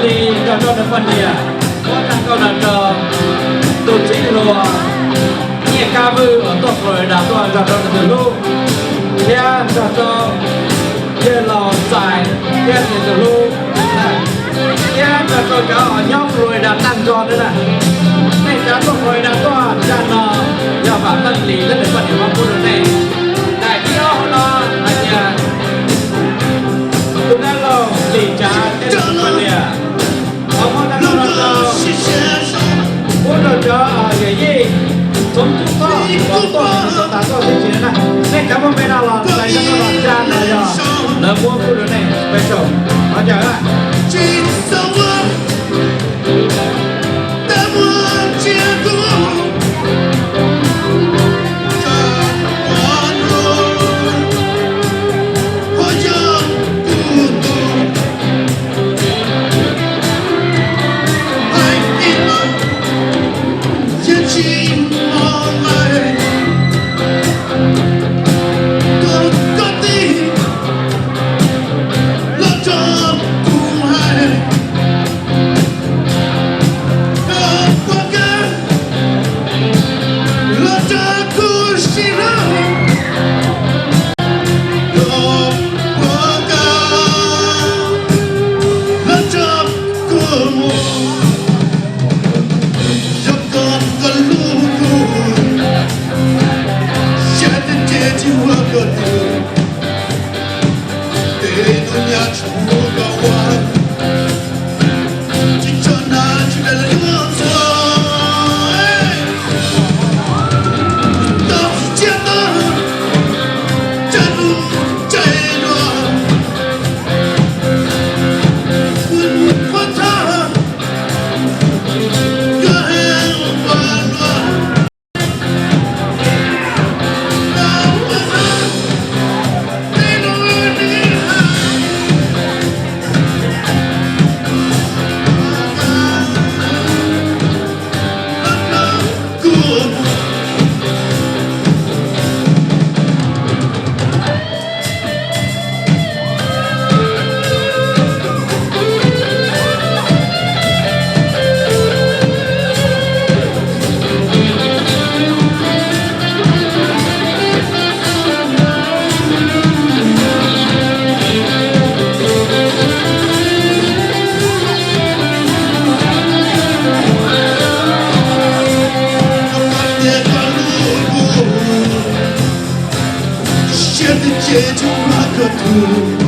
Nrog rau nws poj niam, muab tag nrho rau tus txiv hluas Nyiaj Kab Vwj uas tuaj Florida tuaj nrog rau nws tus hlub, thiab nrog rau yawg laus Xais thiab nws tus hlub, thiab nrog rau cov uas nyob Florida tag nrho nawb na. Nej cov tuaj Florida tuaj tag no yog Vam Meej Lis thiab nws poj niam muab pub rau nej. Daim thib ob no hais tias tus dab laug Lis Tsav thiab nws poj niam. Qhov muab tag nrho no rau, pub rau cov yawm yij Txoov Tub Thoj uas tuaj mus rau tas tuaj tib si na. Nej cov muaj npe no los hlais tag nrho los tsa no yog lawv muab pub rau nej special. Qhov ncauj na. Siab twb cem tsis muaj koj tus.